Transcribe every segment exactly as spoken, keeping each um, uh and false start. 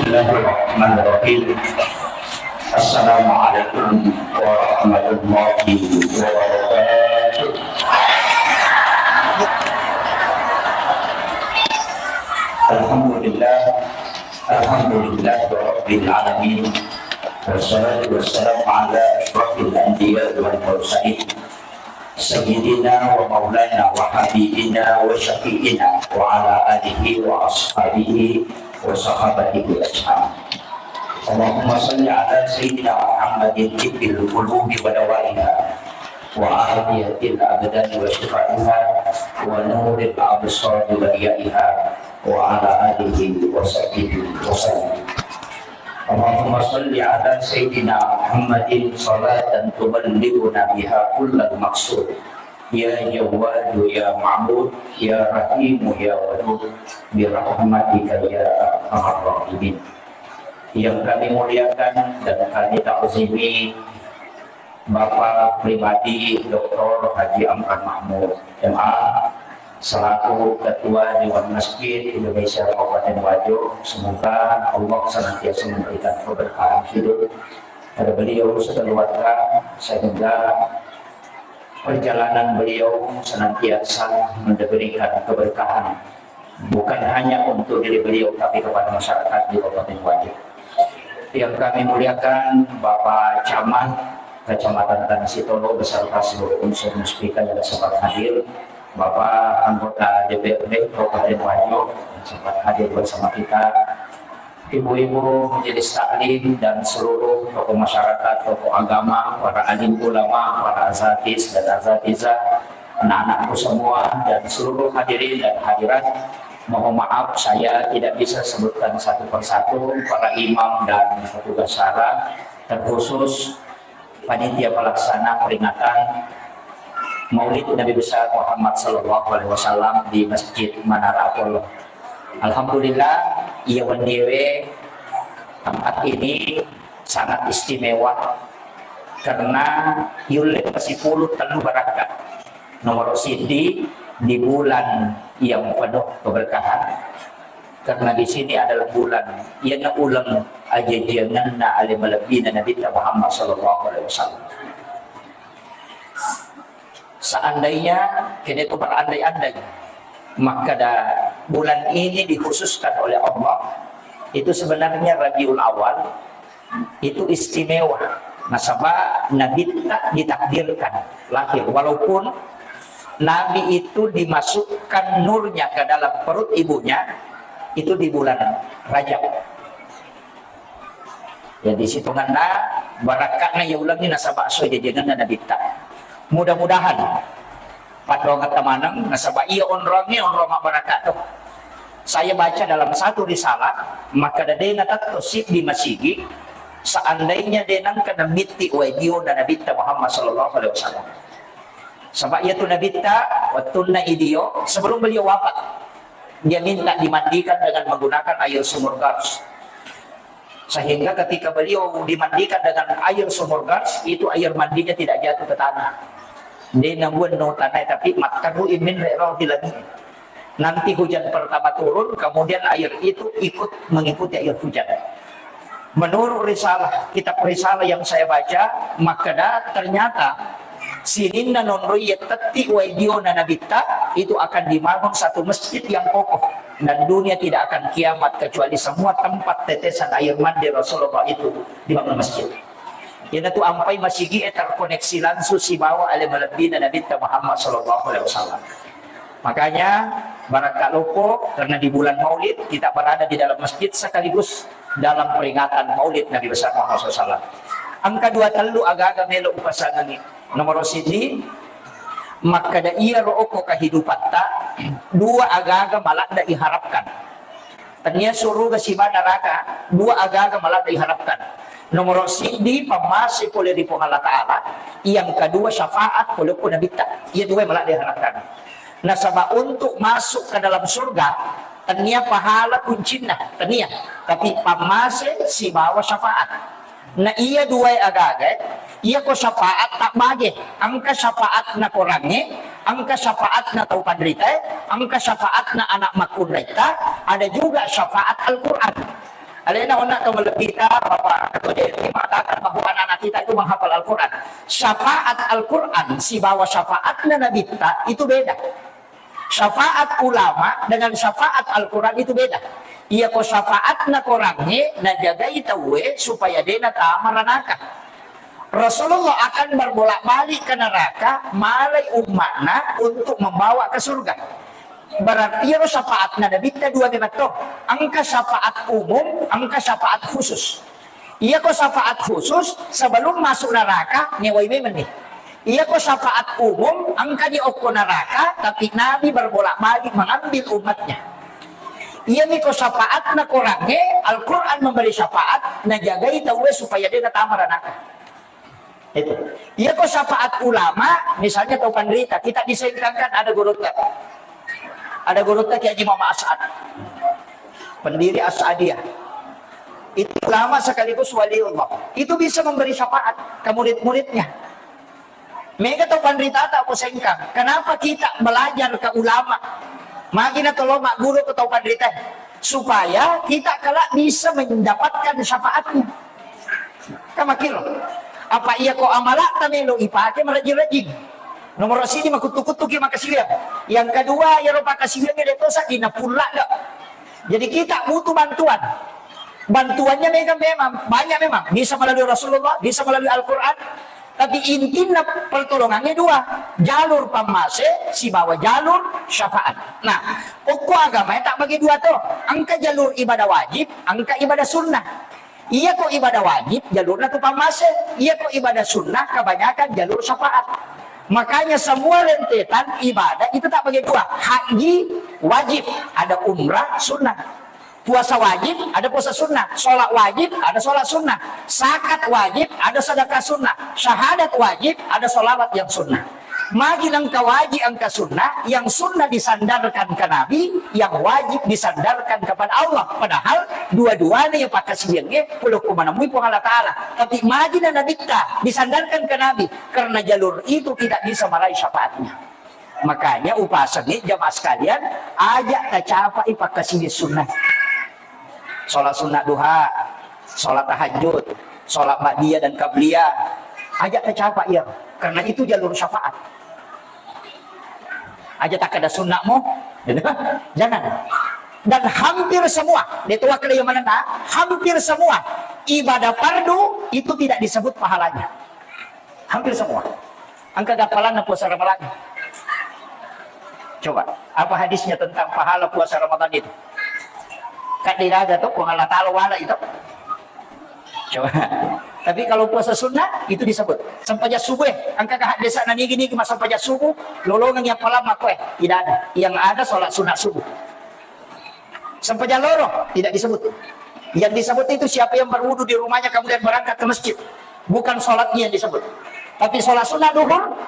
Bismillahirrahmanirrahim. Assalamualaikum warahmatullahi wabarakatuh. Alhamdulillah. Alhamdulillah Rabbil Alamin. Wassalatu wassalamu ala asyrafil anbiya wal mursalin. Sayyidina wa maulana wa habibina wa syafi'ina wa ala alihi wa ashabihi wa sahabatihi ajma'in. Allahumma salli ala Sayyidina Muhammadin tibbil qulubi wa dawaiha wa afiyatil abdani wa syifaiha wa nuril absari wa diyaiha wa ala alihi wa sahbihi wa sallam. Allahumma salli ala Sayyidina Muhammadin salatan tuballighuna biha kullal maqsud. Ya Jawwadu ya Ma'bud, ya Rahimu ya Wadud, bi rahmatika ya arhamar rahimin. Yang kami muliakan dan kami takzimi Bapak pribadi Doktor Haji Amran Mahmud, M A, selaku Ketua Dewan Masjid Indonesia Kabupaten Wajo. Semoga Allah senantiasa memberikan keberkahan hidup pada beliau sekeluarga, sehingga perjalanan beliau senantiasa memberikan keberkahan bukan hanya untuk diri beliau, tapi kepada masyarakat di Kabupaten Wajo. Yang kami muliakan Bapak Camat Kecamatan Tanah Sitolo beserta seluruh unsur muspika yang sempat hadir, Bapak anggota D P R D Kabupaten Wajo yang sempat hadir bersama kita, ibu-ibu majelis taklim dan seluruh tokoh masyarakat, tokoh agama, para alim ulama, para asatiz dan asatizah, anak-anakku semua, dan seluruh hadirin dan hadirat. Mohon maaf, saya tidak bisa sebutkan satu persatu para imam dan petugas syara, terkhusus panitia pelaksana peringatan Maulid Nabi Besar Muhammad Sallallahu Alaihi Wasallam di Masjid Menara Apollo. Alhamdulillah, iya wenniewe tempat ini sangat istimewa karena yulle pasipulu tellu barakka. Nomor siji di bulan yang penuh keberkahan, karena di sini adalah bulan iyana uleng ajajiangenna ale malebbina Nabitta Muhammad Sallallahu Alaihi Wasallam. Seandainya kita itu berandai-andai, maka da-, bulan ini dikhususkan oleh Allah, itu sebenarnya Rabiul Awal itu istimewa. Nasaba Nabitta ditakdirkan lahir, walaupun Nabi itu dimasukkan nurnya ke dalam perut ibunya itu di bulan Rajab. Jadi sitongenna barakka'na iya ulengnge nasaba so jajiangenna Nabitta. Mudah-mudahan paddoangetta maneng nasaba iya onroangnge onroang mabbarakka to. Saya baca dalam satu risalah, makkeda de natetto siddi masigi seandainya de nengka namitti wae diona Nabitta Muhammad sallallahu alaihi wasallam. Saba iyatu Nabitta wettunna idio sebelum beliau wafat, dia minta dimandikan dengan menggunakan air sumur Gars. Sehingga ketika beliau dimandikan dengan air sumur Gars, itu air mandinya tidak jatuh ke tanah. De nabuang no tanah, tapi matteru imin rero di langit. Nanti hujan pertama turun, kemudian air itu ikut mengikuti air hujan. Menurut risalah, kitab risalah yang saya baca, makkeda ternyata sininna nonroi iya tetti wae diona Nabitta itu akan dibangun satu masjid yang kokoh, dan dunia tidak akan kiamat kecuali semua tempat tetesan air mandi Rasulullah itu dibangun masjid. Iyanatu ampai masigi'e terkoneksi langsung sibawa ale malebbina Nabitta Muhammad sallallahu alaihi wasallam. Makanya, barakka loppo karena di bulan Maulid kita berada di dalam masjid sekaligus dalam peringatan Maulid Nabi besar Muhammad sallallahu alaihi wasallam. Engka dua tellu agaga melo upasangangi. Nomor siji, makkeda iyaro okko kehidupatta dua agaga maladda iharapkan. Tania suruga siba neraka, dua agaga maladda iharapkan. Nomor siji, pammase pole ri Puang Allah Ta'ala, yang kedua, syafaat pole ko Nabitta. Iya dua maladda iharapkan. Nasaba untuk masuk ke dalam surga, tania pahala kuncinna, tania. Tapi pammase sibawa syafaat. Na iya duae agaga, iyako syafaat tabbage, engka syafaatna korangnge, engka syafaatna tau panritae, engka syafaatna anak makkunraitta, ada juga syafaat Al-Quran. Alena onna to malebbita, Bapak Ketua D P mengatakan bahwa anak-anak kita itu menghafal Al-Quran. Syafaat Al-Quran sibawa syafaatna Nabitta itu beda. Syafaat ulama dengan syafaat Al-Quran itu beda. Iya ko syafaatna korangnge najagai tauwe supaya dena tama ranaka. Rasulullah akan berbolak-balik ke neraka, malai umma'na untuk membawa ke surga. Berarti iyaro syafaatna Nabitta dua memang to. Engka syafaat umum, engka syafaat khusus. Iyako syafaat khusus, sebelum masuk neraka, newai memang nih. Iyako syafaat umum, engka di okko neraka, tapi Nabi berbolak-balik mengambil umatnya. Iyami ko syafaatna korangnge, Al-Quran memberi syafaat, najagai tauwe supaya dena tama ranaka. Itu. Iya ko syafaat ulama, misalnya tau panrita, kita disengkangkan ada gurutta. Ada gurutta Kiai Haji Muhammad As'ad. Pendiri As'adiyah. Itu ulama sekaligus waliullah. Itu bisa memberi syafaat ke murid-muridnya. Mega tau panrita tak ko sengkang. Kenapa kita belajar ke ulama? Magi na tolo magguru ke tau panrita. Supaya kita kelak bisa mendapatkan syafaatnya. Kan makkiro. Apa iya ko amala'ta melo ipake marejjing-rejjing. Nomor siji makuttu-kuttuki makasiwiang. Yang kedua, iyaro pakasiwiangnge de tosa dina pulla ga. Jadi kita butuh bantuan. Bantuannya mega memang, banyak memang. Bisa melalui Rasulullah, bisa melalui Al-Quran. Tapi intinna pertolongannya dua. Jalur pammase sibawa jalur syafaat. Nah, okko agamae tak bagi dua to. Engka jalur ibadah wajib, engka ibadah sunnah. Iya ko ibadah wajib, jalurna tu pammase. Iya ko ibadah sunnah, kebanyakan jalur syafaat. Makanya semua rentetan ibadah itu tak bagi dua. Haji wajib, ada umrah sunnah. Puasa wajib, ada puasa sunnah. Sholat wajib, ada sholat sunnah. Zakat wajib, ada sedekah sunnah. Syahadat wajib, ada sholawat yang sunnah. Magi nengka wajib engka sunnah, yang sunnah disandarkan ke Nabi, yang wajib disandarkan kepada Allah. Padahal dua-duanya yang pakai siangnya, kalau ku menemui Puang Allah Ta'ala. Tapi magi na Nabitta disandarkan ke Nabi, karena jalur itu tidak bisa meraih syafaatnya. Makanya upasengngi jamaah sekalian, aja tacapai pakkasiwi sunnah. Sholat sunnah duha, sholat tahajud, sholat ba'diyah dan qabliyah. Aja tacapai ya, karena itu jalur syafaat. Aja takkeda sunnah mo, jangan. Dan hampir semua, de to wakkeda yang mana, hampir semua ibadah fardu itu tidak disebut pahalanya. Hampir semua. Engka gappalanna puasa Ramadan. Coba, apa hadisnya tentang pahala puasa Ramadan itu? Kan diraga tuh, Puang Allah Ta'ala wala itu. Coba. Tapi kalau puasa sunnah, itu disebut. Sempajang subuh, eh. Engka gak desa na nigi-nigi mas sempajang subuh, lolongan yang palang makoe. Tidak ada. Yang ada sholat sunnah subuh. Sempajang loro tidak disebut. Yang disebut itu siapa yang berwudu di rumahnya kemudian berangkat ke masjid. Bukan sholatnya yang disebut. Tapi sholat sunnah duhur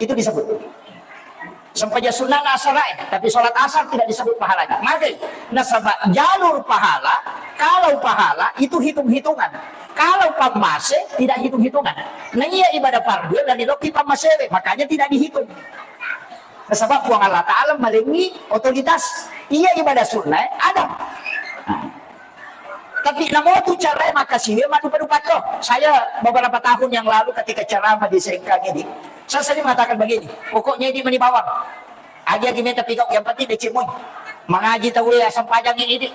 itu disebut. Sempajang sunnah asar, eh, tapi sholat asar tidak disebut pahalanya. Maka nasaba jalur pahala, kalau pahala itu hitung-hitungan. Kalau pammase tidak hitung-hitungan. Nah iya ibadah fardu dan diloki pammasewe, makanya tidak dihitung. Nasaba Puang Allah Ta'ala malengi otoritas. Iya ibadah sunnah, eh, ada. Nah. Tapi namo tu cara makkasiwi madupa-dupa to. Saya beberapa tahun yang lalu ketika ceramah di Sengkang ini, saya sering mengatakan begini, pokoknya ini meni bawang. Agi-agi meta pigau, yang penting deceng moi. Mangaji tau ya sempajang ini.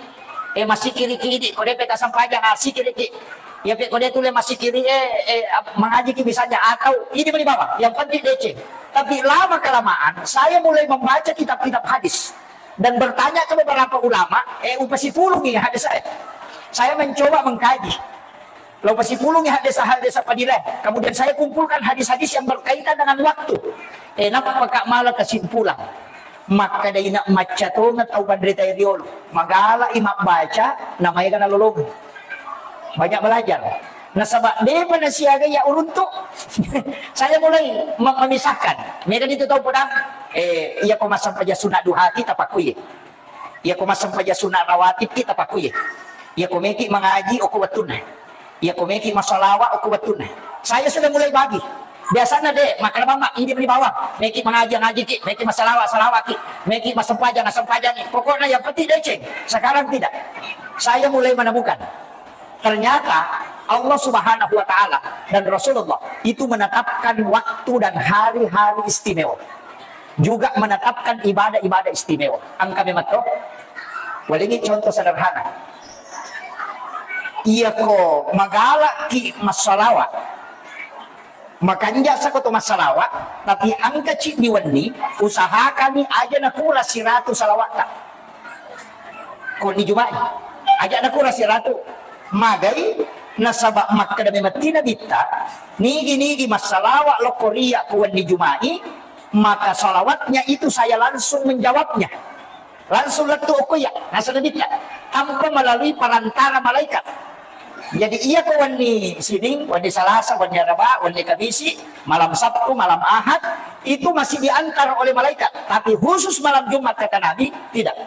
Eh, masikiri ki idi, ko depe ta sempajang, ah, sikiri ki. Ya pe ko de tule masikiri, eh, eh, ap-, mangaji ki misalnya, atau ini meni bawang, yang penting deceng. Tapi lama kelamaan, saya mulai membaca kitab-kitab hadis dan bertanya ke beberapa ulama, eh, upasipulungi hadis saya. Saya mencoba mengkaji. Lo pasipulungi hadis-hadis apa dile. Kemudian saya kumpulkan hadis-hadis yang berkaitan dengan waktu. Eh, nappaka mala kesimpulan. Makkeda ina macca tongeng tau panrita riolo. Magala i mabbaca, namaega nalolong. Banyak belajar. Nasaba depa nasiaga ya uruntu. Saya mulai me-, memisahkan. Mega itu tau podang. Eh, iya ko massempajang sunat duha kita pakui. Iya ko massempajang sunat rawatib kita pakui. Iya ko meki mangaji oko wettunna. Iya ko meki massalawa oko wettunna. Saya sudah mulai bagi. Biasanya deh, makkeda mama, idi meni bawang. Meki mengaji, ngajiki, meki massalawa, salawaki, meki massempajang, sempajangi. Pokoknya yang penting deceng. Sekarang tidak. Saya mulai menemukan. Ternyata Allah Subhanahu wa Ta'ala dan Rasulullah itu menetapkan waktu dan hari-hari istimewa. Juga menetapkan ibadah-ibadah istimewa. Engka memang to. Walingi contoh sederhana. Iya ko magalaki massalawa. Makanja sako to massalawa, tapi engka ciddi wenni, usahakani aja nakura siratu salawatta. Ko ni Juma'i, aja nakura siratu. Magai, nasaba makkeda memetti Nabitta, nigi-nigi massalawa lokko ria ko wenni Juma'i, maka salawatnya itu saya langsung menjawabnya. Langsung lettu okko iya, naseng Nabitta, tanpa melalui perantara malaikat. Jadi iya ko wenni Sining, wenni Salasa, wenni Araba, wenni Kamisi, malam Sabtu, malam Ahad, itu masih diantar oleh malaikat. Tapi khusus malam Jumat, kata Nabi, tidak.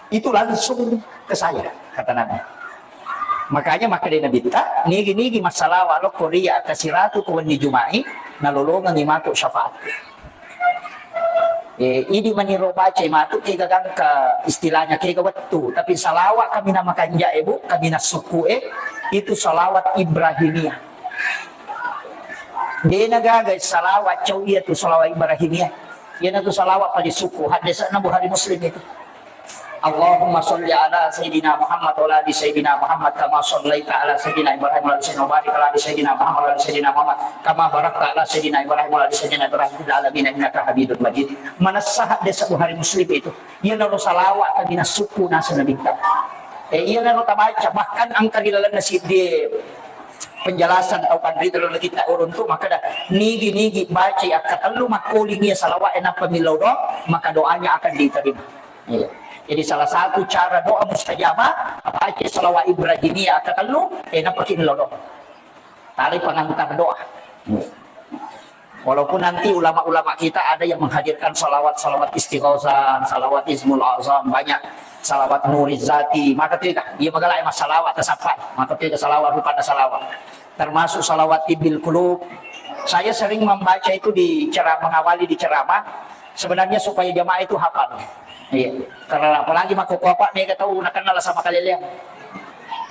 Itu langsung ke saya, kata Nabi. Makanya makkeda Nabitta, nigi-nigi massalawa lokko ria kasiratu ko wenni Juma'i, nalolongengi mako syafaat. Eh, idi maniro baca matu kega gangka istilahnya kega wettu, tapi salawat kami nama kanja e, Bu, kami nasukku e, itu salawat Ibrahimiyah. Dena gaga salawat cau iya tu salawat Ibrahimiyah. Iyana tu salawat paling sukku, haddesanna Bukhari Muslim itu. Allahumma salli ala Sayyidina Muhammad wa ala ali Sayyidina Muhammad kama sallaita ala Sayyidina Ibrahim wa ala ali Sayyidina, wa barik ala ali Sayyidina Muhammad wa ala ali Sayyidina Muhammad kama barakta ala Sayyidina Ibrahim wa ala ali Sayyidina Ibrahim fil alamin innaka Hamidum Majid. Manessa hadis Bukhari Muslim itu. Iyanaro salawat kami nasukku naseng Nabitta. Eh, iyanaro tabaca, bahkan engka di lalenna siddi penjelasan atau kan ri dalam kitab uruntu makkeda nigi-nigi baca akkatellu makkoling iya salawat e nappa millau doa, maka doanya akan diterima. Iya. Jadi salah satu cara doa mustajabah, baca salawat Ibrahimiyah akkatellu, eh, nappaki millau doa. Tali pengantar doa. Walaupun nanti ulama-ulama kita ada yang menghadirkan salawat-salawat istighosah, salawat Ismul Azam, banyak salawat Nuriz Zati, maka tidak, dia magalai masalawat tasappai, maka tidak salawat rupa salawat. Termasuk salawat tibbil qulub. Saya sering membaca itu di ceramah, mengawali di ceramah, sebenarnya supaya jamaah itu hafal. Iya. Karena apalagi makkokkoe mega tau nakenna lasa makaleleang.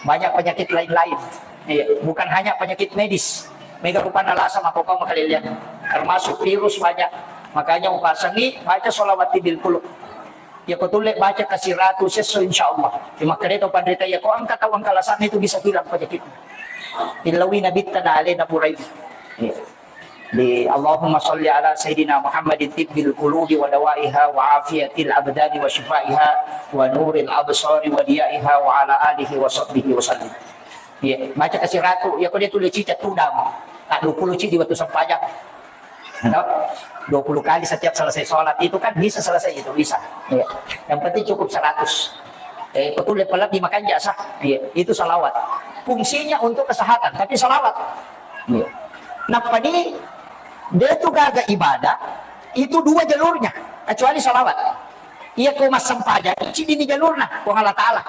Banyak penyakit lain-lain. Iya, bukan hanya penyakit medis. Mega rupanna lasa makkokkoe makaleleang. Termasuk virus banyak. Makanya upasengi baca salawat tibbil qulub. Iya ko tulle baca kasiratu sesso insyaallah. Cuma kede to panrita iya ko engka tau engka lasana itu bisa hilang penyakit. Illawi Nabitta na alena Buraida. Iya. Di Allahumma salli ala Sayyidina Muhammadin tibbil qulubi wa dawaiha wa afiyatil abdani wa shifaiha wa nuril absari wa diyaiha wa ala alihi wa sahbihi wa sallim. Iya, baca kasiratu, iya ko dia tulis cicak tudang. Tak dua puluh cicak di waktu sempajang. Dua puluh kali setiap selesai sholat itu kan bisa selesai itu, bisa. Iya. Yang penting cukup seratus. Eh, betul level lebih makanya sah. Iya, itu salawat. Fungsinya untuk kesehatan, tapi salawat. Iya. Nappa ni, dia tu gaga ibadah, itu dua jalurnya, kecuali salawat. Iya ko massempajang, ciddi ni jalurna, Puang Allah Ta'ala.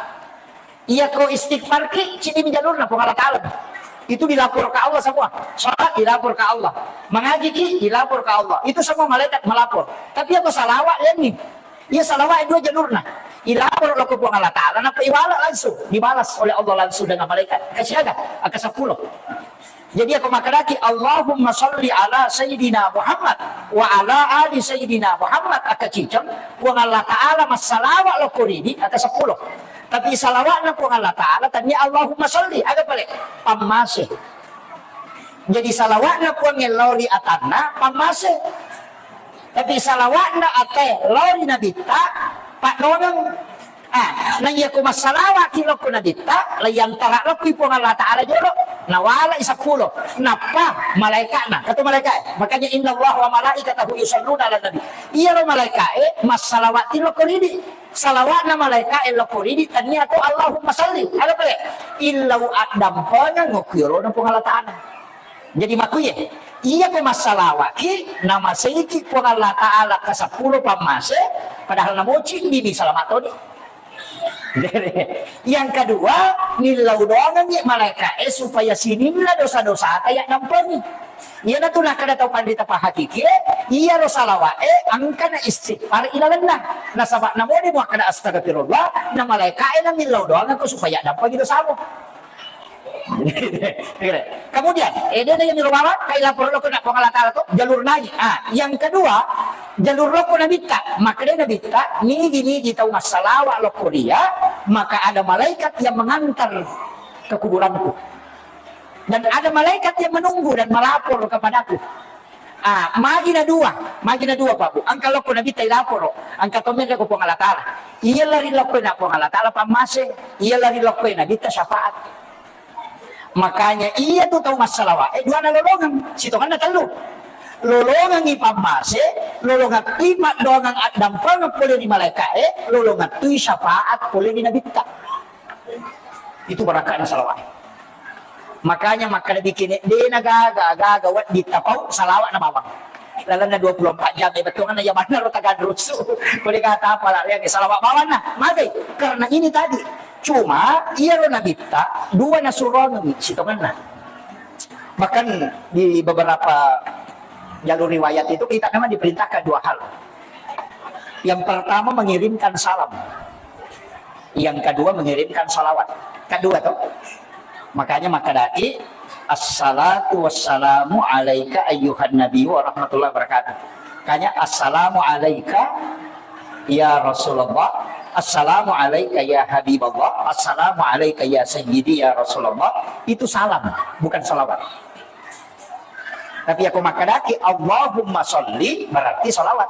Iya ko istighfar ki, ciddi ni jalurna, Puang Allah Ta'ala. Itu dilapor ke Allah semua. Salat dilapor ke Allah. Mengaji ki, dilapor ke Allah. Itu semua malaikat melapor. Tapi iya ko salawat, ya ni. Iya salawat dua jalurna. Ilapor lo ke Puang Allah Ta'ala, nappa iwala langsung. Dibalas oleh Allah langsung dengan malaikat. Kasiaga, angka sepuluh. Jadi aku makadaki, Allahumma salli ala Sayyidina Muhammad wa ala ali Sayyidina Muhammad, aka ciceng, Puang Allah Ta'ala massalawa lo koridi, aka sepuluh. Tapi salawatna Puang Allah Ta'ala, tania Allahumma salli, aga pale? Pammase. Jadi salawatna Puang lao ri atanna, pammase. Tapi salawatna ate lao ri Nabitta, paddongeng. Ah, na iya ko massalawaki lokko Nabitta, la yantara lokko Puang Allah Ta'ala jolo, nawalai seppulo. Nappa malaikatna, kata malaikat, makanya inna Allah wa malaikatahu yusalluna ala nabi. Iya lo malaikae massalawati lokko ridi. Salawatna malaikae lokko ridi, tania to Allahumma salli. Aga pale? Illau addampengeng okko yolona Puang Allah Ta'ala. Jadi makkuye, iya ko massalawaki, namaseiki Puang Allah Ta'ala ka seppulo pammase, padahal namoci dini salama toni. Yang kedua, nillau doangengngi malaikae supaya sininna dosa-dosata ya nampengi. Iyanatu nakkeda tau panrita pahakikie, iyaro salawa'e engkana istighfar ilalenna. Nasaba namodi muakkeda astagfirullah, na malaika'e namillau doangekko supaya dampagi dosamu. Kemudian, eh, dena yang dirobawang, kai lapor lokko na Puang Allah Ta'ala to, jalur naik. Ah, yang kedua, jalur lokko nabitta. Makkeda nabitta, nigi-nigi tau massalawa lokko dia, maka ada malaikat yang mengantar ke kuburanku. Dan ada malaikat yang menunggu dan melapor kepadaku. Ah, magi na dua, magi na dua, Pak Bu. Engka lokko nabitta ilaporo, engka tommi ko Puang Allah Ta'ala. Iya lari lokko na Puang Allah Ta'ala pammase, iya lari lokko nabitta syafaat. Makanya iya tu tau massalawa, eh, dua na lolongang, sitonganna tellu. Lolongangi pammase, lolongang tipa doangang addampengeng pole ri malaika, eh, lolongang tui syafaat pole ri nabitta. Itu barakatna salawat. Makanya makkeda bikini, dena gaga, gaga wedding tapau salawat na bawang. Lalenna dua puluh empat jam, eh, bettuanna iya manna ro tagadrusu. Kode kata apa lah, yang salawat bawang nah, magai. Karena ini tadi, cuma iya ro nabitta, dua nasurongi sitonganna. Bahkan di beberapa jalur riwayat itu kita memang diperintahkan dua hal. Yang pertama mengirimkan salam. Yang kedua mengirimkan salawat. Kedua tuh. Makanya makkedaki, "Assalatu wassalamu alaika ayyuhan nabi wa rahmatullahi wabarakatuh." Makanya, "Assalamu alaika ya Rasulullah, assalamu alaika ya Habiballah, assalamu alaika ya Sayyidi ya Rasulullah." Itu salam, bukan salawat. Tapi aku makkedaki, "Allahumma sholli," berarti salawat.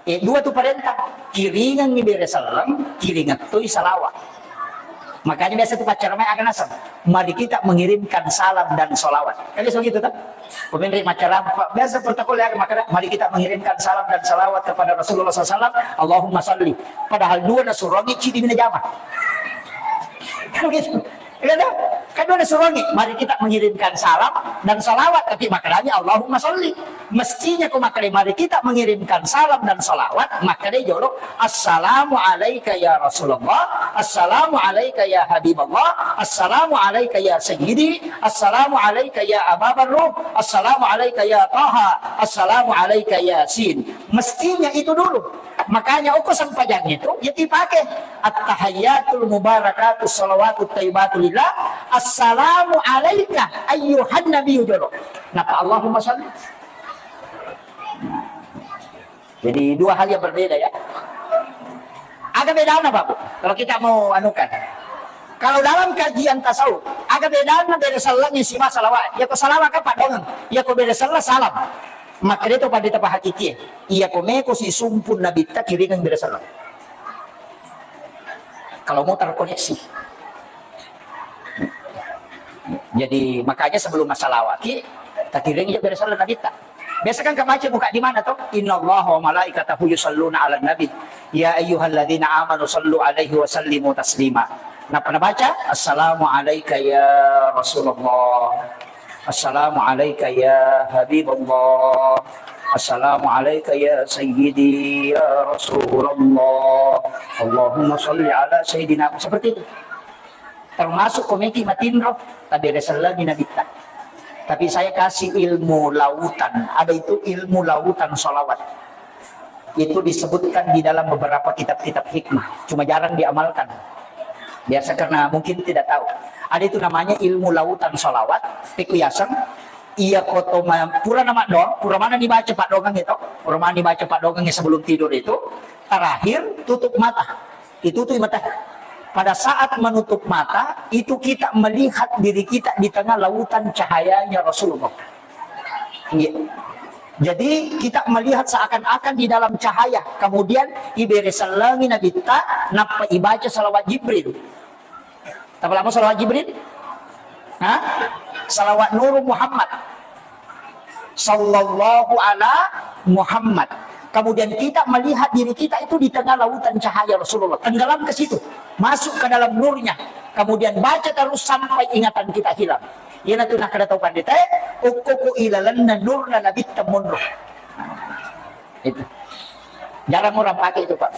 Eh, dua tu perintah. Kiringengngi bere selleng, kiringeng toi salawat. Makanya biasa tu paccaramai aga naseng, "Mari kita mengirimkan salam dan salawat." Kan biasa begitu, kan? Pemenri maccarama, biasa protokol ya, maka, "Mari kita mengirimkan salam dan salawat kepada Rasulullah sallallahu alaihi wasallam, Allahumma sholli." Padahal dua nasurongi, cidi mina jama. Kan begitu. Iya dah? Kan udah suruh nih, mari kita mengirimkan salam dan salawat, tapi maknanya Allahumma sholli. Mestinya ku maknanya mari kita mengirimkan salam dan salawat, maknanya jolo, "Assalamu alaika ya Rasulullah, assalamu alaika ya Habiballah, assalamu alaika ya Sayyidi, assalamu alaika ya Aba Barruh, assalamu alaika ya Taha, assalamu alaika Yasin." Mestinya itu dulu. Makanya okko sempajang itu, ya dipake. At-tahiyyatul mubarakatus shalawatut thayyibatu lillah. Assalamu alaika ayyuhan nabiyyu jolo. Napa Allahumma shalli? Jadi dua hal yang berbeda ya. Aga bedana, Pak Bu? Kalau kita mau anukan. Kalau dalam kajian tasawuf, aga bedana bere sellengi sima salawat. Ya ko salawat kan padongang. Ya ko bere selleng salam. Makanya itu pada tapa hakiki. Iya ko meko si sumpun nabitta kiringan bere selleng. Kalau mau terkoneksi. Jadi makanya sebelum masalawaki, takiring iya bere selleng nabitta. Biasa kan kabaca buka di mana toh? Innallaha wa malaikatahu yusalluna 'alan nabi. Ya ayyuhalladzina amanu sallu 'alaihi wa sallimu taslima. Napa nabaca? Assalamu alaika ya Rasulullah. Assalamu alaika ya Habiballah. Assalamu alaika ya Sayyidi ya Rasulullah. Allahumma salli ala Sayyidina. Seperti itu. Termasuk komeki matinro, tabere sellengi nabitta. Tapi saya kasih ilmu lautan. Ada itu ilmu lautan salawat. Itu disebutkan di dalam beberapa kitab-kitab hikmah. Cuma jarang diamalkan. Biasa karena mungkin tidak tahu. Ada itu namanya ilmu lautan salawat, pekuyaseng. Iya koto ma-, pura nama doang, pura mana dibaca padongang itu, pura mana dibaca padongang sebelum tidur itu, terakhir tutup mata. Ditutupi mata. Pada saat menutup mata, itu kita melihat diri kita di tengah lautan cahayanya Rasulullah. Iya. Jadi kita melihat seakan-akan di dalam cahaya. Kemudian ibere sellengi nabitta, nappa ibaca salawat Jibril. Tapalamo salawat Jibril? Hah? Salawat Nuru Muhammad. Sallallahu ala Muhammad. Kemudian kita melihat diri kita itu di tengah lautan cahaya Rasulullah. Tenggelam ke situ. Masuk ke dalam nurnya. Kemudian baca terus sampai ingatan kita hilang. Iyanatu nakkeda tau pandita, "Okko ko ilalenna nurna nabitta monro." Itu. Jarang orang pakai itu, Pak.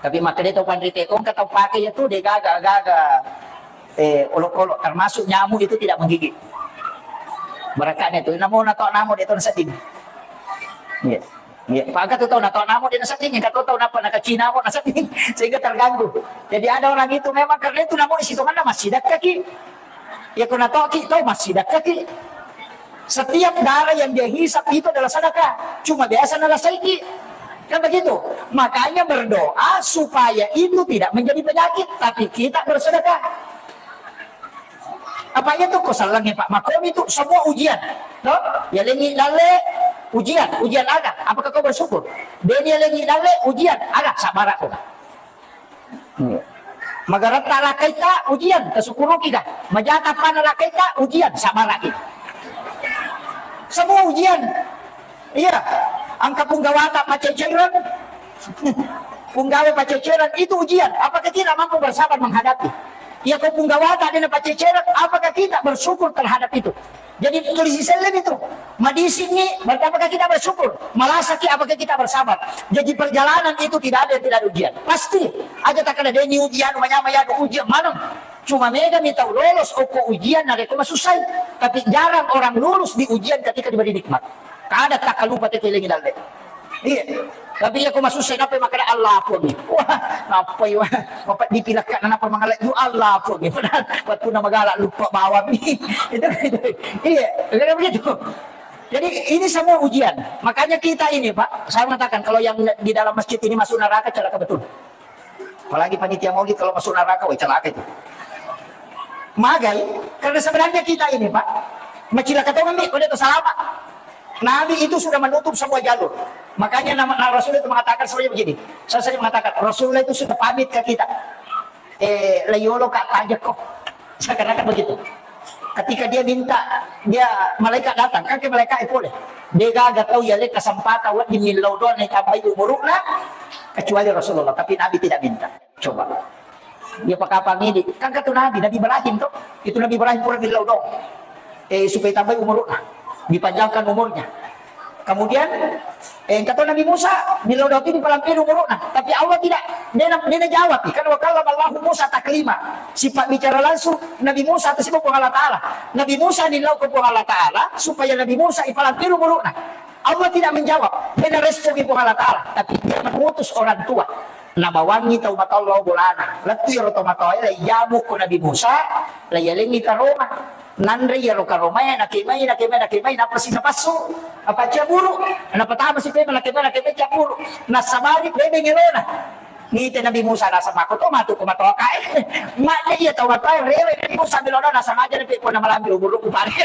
Tapi makanya tau pandita, kok engka tau pakai itu, dia gaga-gaga. Eh, olok-olok, termasuk nyamuk itu tidak menggigit. Barakane tu, namo nato namo de to nasedding. Iya. Iya, pa engka tu tau nato namo de nasedding, engka tu tau napa nakacinamo nasedding, sehingga terganggu. Jadi ada orang itu memang karena itu namo isitonganna massidakka ki. Ya ko natoki tau massidakka ki. Setiap darah yang dia hisap itu adalah sedekah. Cuma biasa nalasaiki. Kan begitu. Makanya berdoa supaya itu tidak menjadi penyakit, tapi kita bersedekah. Apa iya tu ko sellengnge, Pak? Makomi tu semua ujian. To? Yalengngi dalle ujian, ujian aga? Apakah kau bersyukur? Deni yalengngi dalle ujian aga? Sabbarako. Magaratta lakkaita ujian, tasukuruki ga? Majata pana lakkaita ujian, sabbaraki. Semua ujian. Iya, engka punggawata paceceran, punggawa paceceran itu ujian. Apakah kita mampu bersabar menghadapi? Iya, ko punggawata dena paceceran, apakah kita bersyukur terhadap itu? Jadi tulis di selling itu. Madisini, berarti apakah kita bersyukur? Malasaki, apakah kita bersabar? Jadi perjalanan itu tidak ada yang tidak ada ujian. Pasti aja tak ada deni ujian, manyama ya ujian mana? Cuma mega mi tau lolos oko ujian narekko masussai. Tapi jarang orang lulus di ujian ketika diberi nikmat. Kada takkalupa tette lengi dalle. Iya. Tapi iya ko masussai nappa makkeda Allah pun. Wah, nappai wah. Bapak dipilakka nappa mangalaju Allah pun. Padahal waktu na magala lupa bawang. Itu, itu. Iya, kira begitu. Jadi ini semua ujian. Makanya kita ini, Pak, saya mengatakan kalau yang di dalam masjid ini masuk neraka celaka betul. Apalagi panitia maulid kalau masuk neraka, woi celaka itu. Magai, karena sebenarnya kita ini, Pak, macilaka tongeng mi, kode to salama. Nabi itu sudah menutup semua jalur. Makanya nama, nah, Rasul itu mengatakan sebenarnya begini. Saya sering mengatakan, Rasulullah itu sudah pamit ke kita. Eh, layolo kak pajak kok. Seakan-akan begitu. Ketika dia minta, dia malaikat datang, kan ke malaikat itu boleh. Dia gagal tahu ya, lihat kesempatan, wah, di milau doang, nih, tambahi umurna, kecuali Rasulullah, tapi Nabi tidak minta. Coba. Dia pakapang ini. Kan kata Nabi, Nabi Ibrahim tuh. Itu Nabi Ibrahim pura millau doang. Eh, supaya tambahi umurna. Dipanjangkan umurnya. Kemudian, eh, kata Nabi Musa, millau doang ini palampir umurna. Tapi Allah tidak. Dia, dia jawab. Kan wa kallama Allahu Musa taklima. Sifat bicara langsung Nabi Musa atas Puang Allah Ta'ala. Nabi Musa millau ke Puang Allah Ta'ala supaya Nabi Musa ipalampir umurna. Allah tidak menjawab. Dia respon ke Puang Allah Ta'ala. Tapi dia mengutus orang tua. Nabawangngi tau matoa lao bolana. Lettu iyaro tau matoae, laijamu ko Nabi Musa, laiyalengngi karoma. Nanre iyaro karomae, nakemai, nakemai, nakemai, napasi napassu. Apa caburu? Napatama si pema, nakemai, nakemai caburu. Nasabari bebeng elona. Nite Nabi Musa nasaba ko to matu ko matoa kae. Makna iya tau matoae rewe Nabi Musa bilono nasamaja napi pona malambi umuru kupare.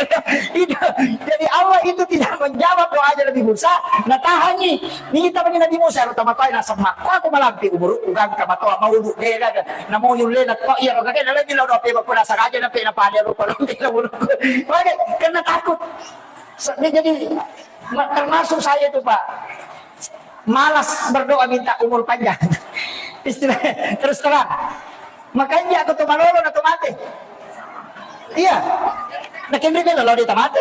Itu. Jadi Allah itu tidak menjawab doanya Nabi Musa, natahangi. Nita bagi Nabi Musa, ero tau matoae nasaba ko aku malampi umurukku gangka matoa maulu de gaga. Namo yulle na to iya ro gaga na lebih lo dope ko nasaraja na pe na pada ro ko lo umurukku. Oke, karena takut. So, dia jadi ma-, termasuk saya itu, Pak. Malas berdoa minta umur panjang. Istilah terus terang. Makanja ko to malolo na to mate. Iya. Nakenri bela lao de tamate.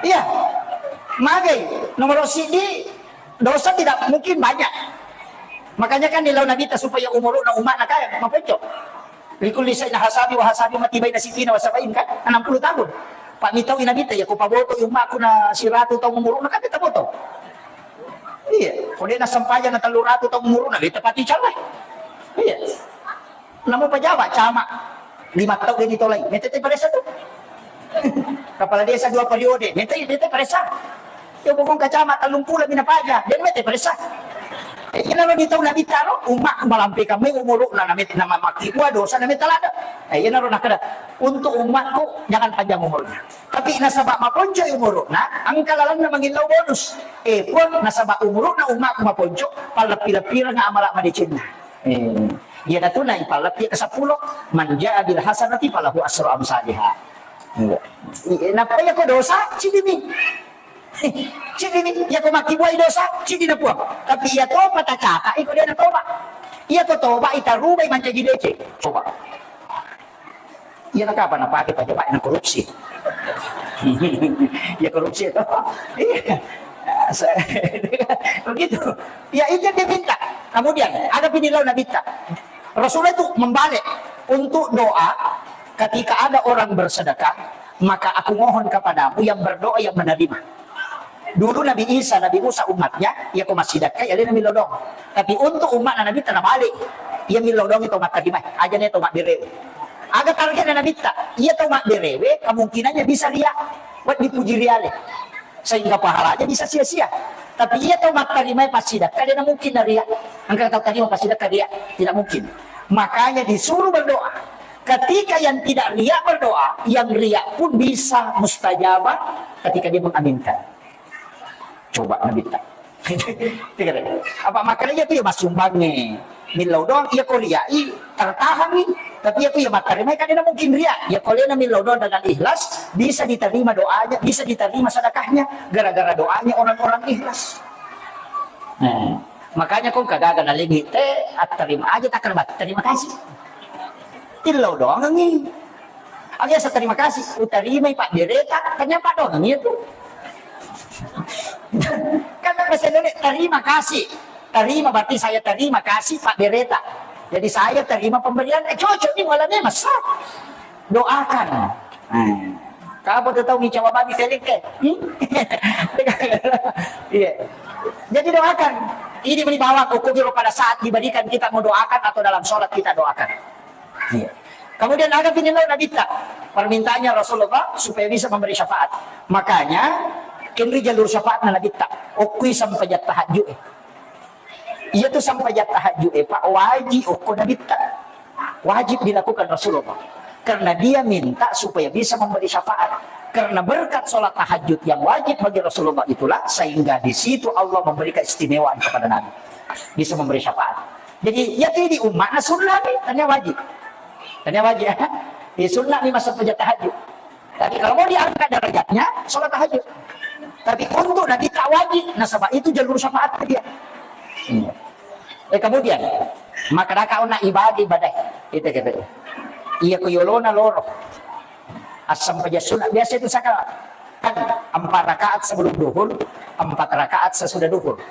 Iya. Magai nomor sidi dosa tidak mungkin banyak. Makanya kan dilau Nabi ta supaya umurna umat na kaya mapeco. Likulli syai'in hasabi wa hasabi ummati baina sittina wa sab'in kan? Enam puluh tahun. Pak mitau Nabi ta ya ko paboto ummaku na siratu tahun umurna kan kita boto. Iya, ko de' nassempajang na tellu ratu taung umuruna, beta pati calai. Iya. Namo pejabat camat lima taung de' ditolai, mete te paresa tu. Kepala desa dua periode, mete, mete paresa. Ya pokok ka camat tellung pulo mina paja, de' mete paresa. Eh, iya nalo ditau Nabi taro, umma malampe kami umuruna, na mete nama maki dua dosa, na mete lada. Eh, iya naro nakada, untuk umatku jangan panjang umurnya. Tapi nasaba maponco umuruna, engka lalenna mangillau bonus. Eh, Puang, nasaba umuruna ummaku maponco, palleppi-leppireng amala madecenna. Eh, iyanatu na ipalleppi ke seppulo, "Man jaa bil hasanati falahu asru amsaliha." Iya. Eh, nappa iya ko dosa, cidini. Cidini, iya ko makkibuai dosa, cidina Puang. Tapi iya toba tacata, iko de' natoba. Iya ko toba itarubai mancaji deceng. Coba. Iya, na kapa napake pejabat na korupsi? Iya, korupsi itu. Iya. Begitu. Ya, itu yang dia minta. Kemudian, ada pinilau Nabi ta. Rasulullah itu membalik untuk doa ketika ada orang bersedekah, Maka aku mohon kepadamu yang berdoa yang menerima. Dulu Nabi Isa, Nabi Musa umatnya, iya ko massidakka, iya lena millau doang. Tapi untuk umatna Nabitta nabalik, iya millau doang itu matterimai, aja na itu mabberewe. Aga targetna Nabitta, iya tau mabberewe kemungkinannya bisa ria, buat dipuji riale. Sehingga pahalanya bisa sia-sia. Tapi iya tau matterimai passidakka, dia mungkin na ria. Engka tau terima passidakka ria, tidak mungkin. Makanya disuruh berdoa. Ketika yang tidak ria berdoa, yang ria pun bisa mustajabah ketika dia mengaminkan. Coba Nabitta. Tiga deh. Apa makanya itu ya massumbangnya. Millau doang, iya ko riai, tertahangi. Tapi iya ko iya matterimai kan dia mungkin ria. Ya kalau dia millau doang dengan ikhlas, bisa diterima doanya, bisa diterima sedekahnya, gara-gara doanya orang-orang ikhlas. Nah, makanya kau kagaga nalengi te, terima aja tak terima kasih. Tillau doang ni. Biasa terima kasih, utarimai pabbereta, ternyata doang ni itu. Kan bahasa Indonesia, terima kasih. Terima berarti saya terima kasih pabbereta. Jadi saya terima pemberian, eh, cocok ni malamnya mesra. Doakan. Hmm. Kamu tuh tahu ni coba bagi selingke. Hmm? Iya. Jadi doakan. Ini beri bawang hukum pada saat diberikan kita mau doakan atau dalam sholat kita doakan. Iya. Kemudian aga pinillau Nabitta. Permintaannya Rasulullah supaya bisa memberi syafaat. Makanya, kenri jalur syafaat Nabitta. Okui sampai jat tahajud. Iya tu sampajang tahajud e, Pak, wajib okko Nabitta. Wajib dilakukan Rasulullah. Karena dia minta supaya bisa memberi syafaat. Karena berkat sholat tahajud yang wajib bagi Rasulullah itulah sehingga di situ Allah memberi keistimewaan kepada Nabi. Bisa memberi syafaat. Jadi, ya, di umatnya sunnah nih, tanya wajib. Tanya wajib. Di sunnah nih masa pajak tahajud. Tapi kalau mau diangkat derajatnya, sholat tahajud. Tapi untuk Nabitta wajib, nasaba itu jalur syafaat dia. Iya. Eh, kemudian, maka daka ona ibadah ibadah. Itu kata. Iya, ku yolona loro. Asam pajak sunat. Biasa itu saka kan empat rakaat sebelum duhur, empat rakaat sesudah duhur.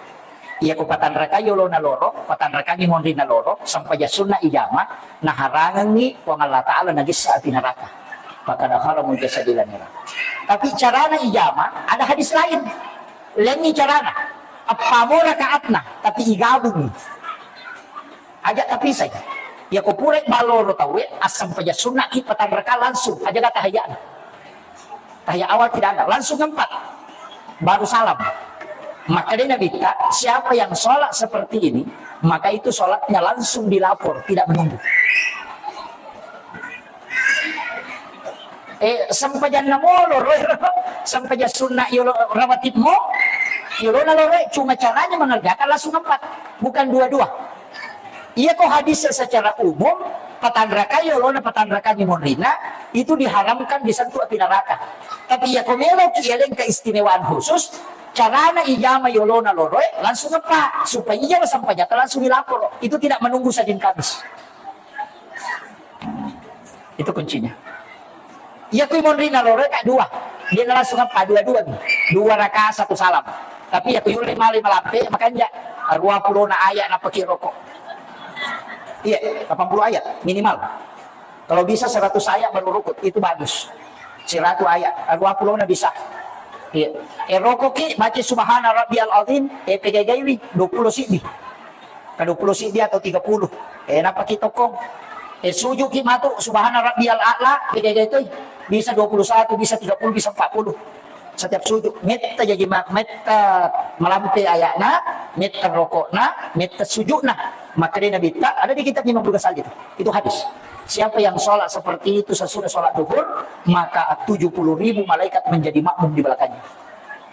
Iya, ku patanraka yolona loro, patanraka ni monrina loro, sampajak sunna ijama, naharangengi Puang Allah Ta'ala nagissa api neraka. Maka dakhala mujasadilan neraka. Tapi carana ijama, ada hadis lain. Lengi carana. Appamo rakaatna, tapi igabung. Aja tapisai. Iya, ko pura balloro tauwe, asam pajak sunna ki patanraka langsung. Aja gak tahayana. Tahiyat awal tidak ada, langsung empat. Baru salam. Maka dia Nabi, siapa yang sholat seperti ini, maka itu sholatnya langsung dilapor, tidak menunggu. Eh, sampajanna molo, roe, sampajan sunna yolo rawatib mo, yolo na loro, cuma caranya mengerjakan langsung empat, bukan dua-dua. Iya ko hadis secara umum, patanraka yolona patanraka ni monrina, itu diharamkan disentuh api neraka. Tapi iya ko melo ki eleng keistimewaan khusus, carana ijama yolona loroe, langsung apa? Supaya iya sampajata langsung dilapor. Itu tidak menunggu Senin Kamis. Itu kuncinya. Iya kui monrina loro ka dua. Dia langsung apa? Dua-dua nih. Dua rakaat satu salam. Tapi iya kui ulle male malampe makanja. Dua puluh na ayat napaki rokok. Iya, delapan puluh ayat minimal. Kalau bisa seratus ayat baru rukuk, itu bagus. Seratus ayat, dua puluh na bisa. Iya. Eh, rokok ki baca subhana rabbiyal azim, eh, pegai-gaiwi, dua puluh siddi. Ka dua puluh siddi atau tiga puluh. Eh, napaki toko. Eh, sujud ki matu, subhana rabbiyal a'la, pegai-gai toi. Bisa dua puluh satu, bisa tiga puluh, bisa empat puluh. Setiap sujud, metta jaji ma-, metta malampe ayatna, metta rokokna, metta sujudna. Maka dia Nabi ta-, ada di kitab Imam Ghazali itu. Itu hadis. Siapa yang sholat seperti itu sesudah sholat duhur, maka tujuh puluh ribu malaikat menjadi makmum di belakangnya.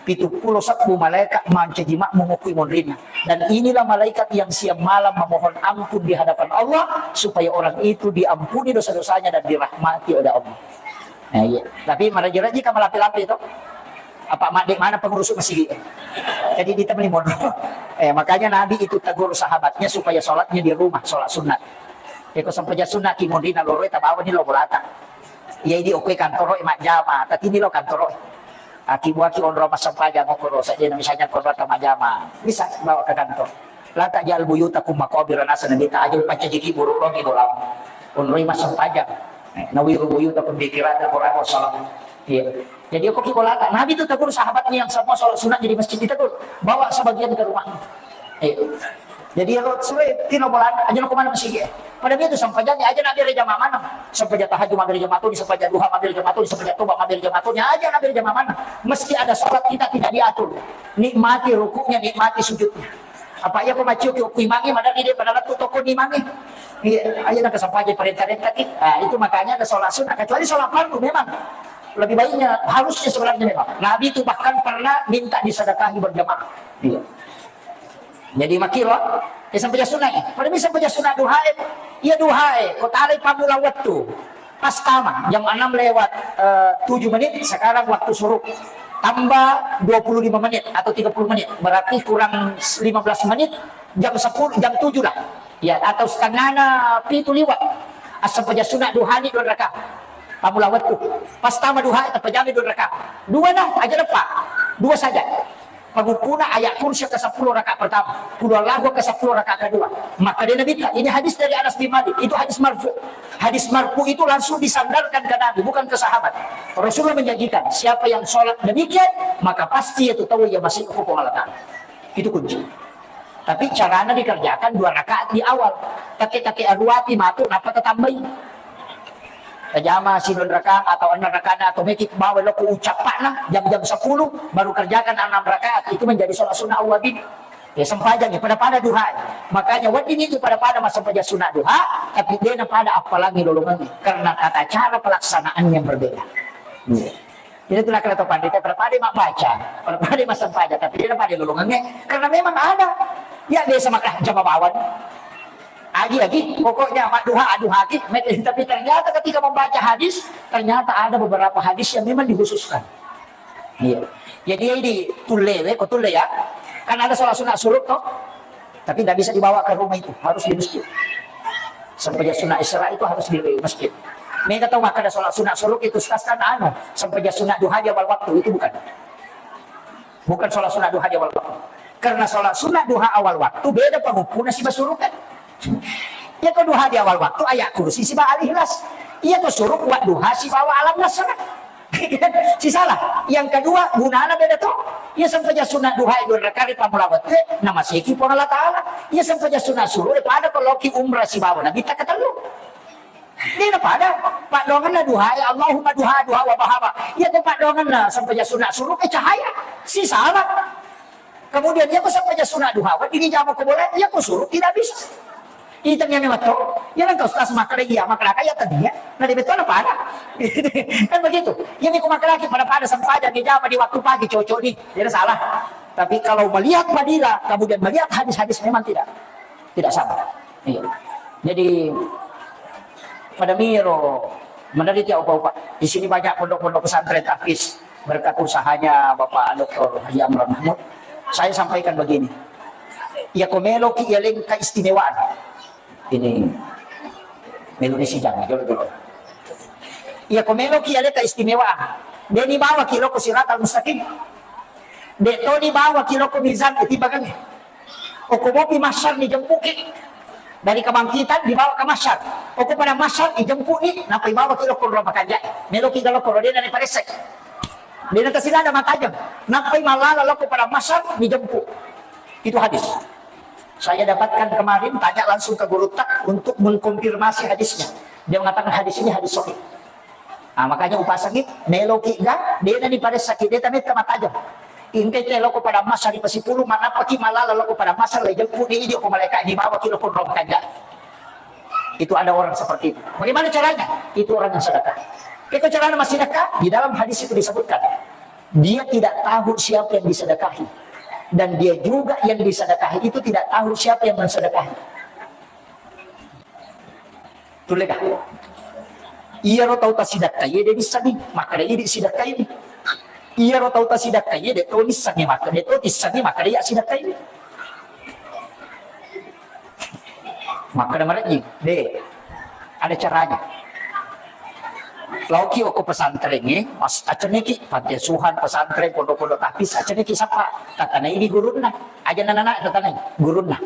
Pitu pulo sebbu malaikat mancaji makmum okui monrina. Dan inilah malaikat yang siang malam memohon ampun di hadapan Allah, supaya orang itu diampuni dosa-dosanya dan dirahmati oleh Allah. Nah, iya. Tapi maraja-raja ka malapi-lapi itu. Apa madde mana pengurus masjid? Jadi di tempat monro. Eh, makanya Nabi itu tegur sahabatnya supaya sholatnya di rumah, sholat sunat. Eko sampai sunat ki monrina loro tabawa ni lo bolata. Iya, idi okui kantoro majjama, tapi ni lo kantoro. Aki buaki onro massempajang okkoro saja, misalnya korban majjama, bisa bawa ke kantor. La taj'alu buyutakum maqabira, nasa Nabi ta, aja pancajiki buruk logi bolam. Onroi massempajang. Nawiru buyutakum bi qiraatil Qur'an was shalah. Iya. Jadi, aku ki bolata. Nabi itu tegur sahabatnya yang semua sholat sunat di masjid, ditegur. Bawa sebagian ke rumahnya. Iya. Jadi, ya, suruh tino bolata, aja lo kemana masjid ya. Pada dia itu sempajang, aja nabi ada jamaah mana. Sempajang tahajud mampir jamaah tu, sempajang duha mampir jamaah tu, sempajang toba mampir jamaah tu, aja nabi ada jamaah mana. Mesti ada sholat kita tidak diatur. Nikmati rukuknya, nikmati sujudnya. Apa iya ko maciu ki ku imangi, madani dia pada lettu toko ni imangi. Iya, aja nak sampajang perintah-perintah ki. Ah, itu makanya ada sholat sunat, kecuali sholat fardu memang. Lebih baiknya, harusnya sebenarnya memang. Nabi itu bahkan pernah minta disedekahi berjamaah. Iya. Jadi makkiro, ya, sempajang sunat ya. Pada mi sempajang sunat duha e, iya duha e, ko talai pammula wettu. Pas tama, jam enam lewat, eh, tujuh menit, sekarang waktu syuruk. Tambah dua puluh lima menit atau tiga puluh menit, berarti kurang lima belas menit, jam sepuluh, jam tujuh lah. Ya, atau setengahna pitu liwat. Assempajang sunat duha ni dua rakaat. Pammula wettu. Pas tama duha, tapajami dua rakaat. Dua nah, aja lepa. Dua saja. Pengumpulna ayat kursi ke sepuluh rakaat pertama. Qul huwallahu ke sepuluh rakaat kedua. Maka dia Nabi, ini hadis dari Anas bin Malik. Itu hadis marfu. Hadis marfu itu langsung disandarkan ke Nabi, bukan ke sahabat. Rasulullah menjanjikan, siapa yang sholat demikian, maka pasti itu tahu ia masih hukum Allah Ta'ala. Itu kunci. Tapi caranya dikerjakan dua rakaat di awal. Tapi-tapi aruati matu, napa tetambai? Tajama sidon rakaat atau enam rakaat atau meki bawa loko ucapakna jam-jam sepuluh, baru kerjakan enam rakaat, itu menjadi sholat sunnah awwabin. Ya, sempajang ya, pada-pada duha. Makanya wedding itu pada-pada massempajang sunat duha, tapi dena pada appalangi lolongannya karena tata cara pelaksanaan yang berbeda. Iya. Jadi itu nakala to pandita pada-pada mabbaca, pada-pada massempajang, tapi dena pada lolongannya karena memang ada. Ya, biasa maka jama bawang. Agi-agi, pokoknya mak duha, aduha agi. Tapi ternyata ketika membaca hadis, ternyata ada beberapa hadis yang memang dikhususkan. Iya. Jadi, ini tullewe, ko tulle ya. Kan ada sholat sunat syuruk toh. Tapi tidak bisa dibawa ke rumah itu, harus di masjid. Sempajang sunat Isra itu harus di masjid. Mega tau makkeda sholat sunat syuruk itu, Ustaz, kan anu, sempajang sunat duha di awal waktu, itu bukan. Bukan sholat sunat duha di awal waktu. Karena sholat sunat duha awal waktu beda pengumpulna siba syuruk kan. Iya ko duha di awal waktu ayat kursi siba Al-Ikhlas. Iya ko syuruk wa duha sibawa Alam Nasrah. Sisala. Yang kedua, gunana beda to. Iya sempajang sunat duha dua rakaat pammula wettu, namaseki Puang Allah Ta'ala. Iya sempajang sunat syuruk, eh, pada ko loki umrah sibawa Nabi takatellu. Dena pada paddoangenna duha, ya Allahumma duha, duha wa bahaba. Iya ko paddoangenna sempajang sunat syuruk, eh, cahaya. Sisala. Kemudian, iya ko sempajang sunat duha, wedding jama ko bola, iya ko syuruk tidak bisa. Itu yang memang to, iya nang ustaz makkeda iya, makkeda kaya tadi ya, nah, di betul pada. Kan begitu. Iya, ni ko makkeda lagi pada-pada sempajang, jama di waktu pagi, cocok nih, tidak salah. Tapi kalau melihat fadilah, kemudian melihat hadis-hadis, memang tidak, tidak sama. Iya. Jadi, pada miro, meneliti apa-apa. Di sini banyak pondok-pondok pesantren tahfiz. Berkat usahanya Bapak Doktor Haji Amran Mahmud, saya sampaikan begini. Iya ko meloki iya leng keistimewaan. Ini melo ni sidang, dulu, dulu. Iya ko meloki iya leng keistimewaan. Deni bawa ki loko siratal mustaqim. De toni bawa ki loko mizan ketimbangan. Oko mopi masyar ni jempuki. Dari kebangkitan dibawa ke masyar. Oko pada masyar ni jempuki, napa ibawa ki loko ruang makanja. Meloki ga loko rodena ni paresek. Dena tasilada matajam. Napa imalala loko pada masyar ni jempu. Itu hadis. Saya dapatkan kemarin, tanya langsung ke guru tak untuk mengkonfirmasi hadisnya. Dia mengatakan hadis ini hadis sahih. Ah, makanya upasangi, meloki ga, dena ni pada sakit, deta metta matajam. Ingkai te loko pada masyar ni pasipulu, manapaki malala loko pada masyar, le jempu ni idi ko malaikat dibawa ki loko ruang makanja. Itu ada orang seperti itu. Bagaimana caranya? Itu orang yang sedekah. Itu caranya masih sedekah. Di dalam hadis itu disebutkan, dia tidak tahu siapa yang disedekahi. Dan dia juga yang disedekahi itu tidak tahu siapa yang mensedekahi. Tulle ga? Iyaro tau tasidakkai, de dissengi makkeda idi sidakkai. Iyaro tau tasidakkai, de to dissengi makkeda, de to dissengi makkeda iya sidakkai. Makkeda marejjing, de, ada caranya. Laoki okko pesantren e, mas, acenniki panti asuhan, pesantren, pondok-pondok tahfiz, acenniki sappa, tatanai di gurunna. Aja nana tatanai gurunna.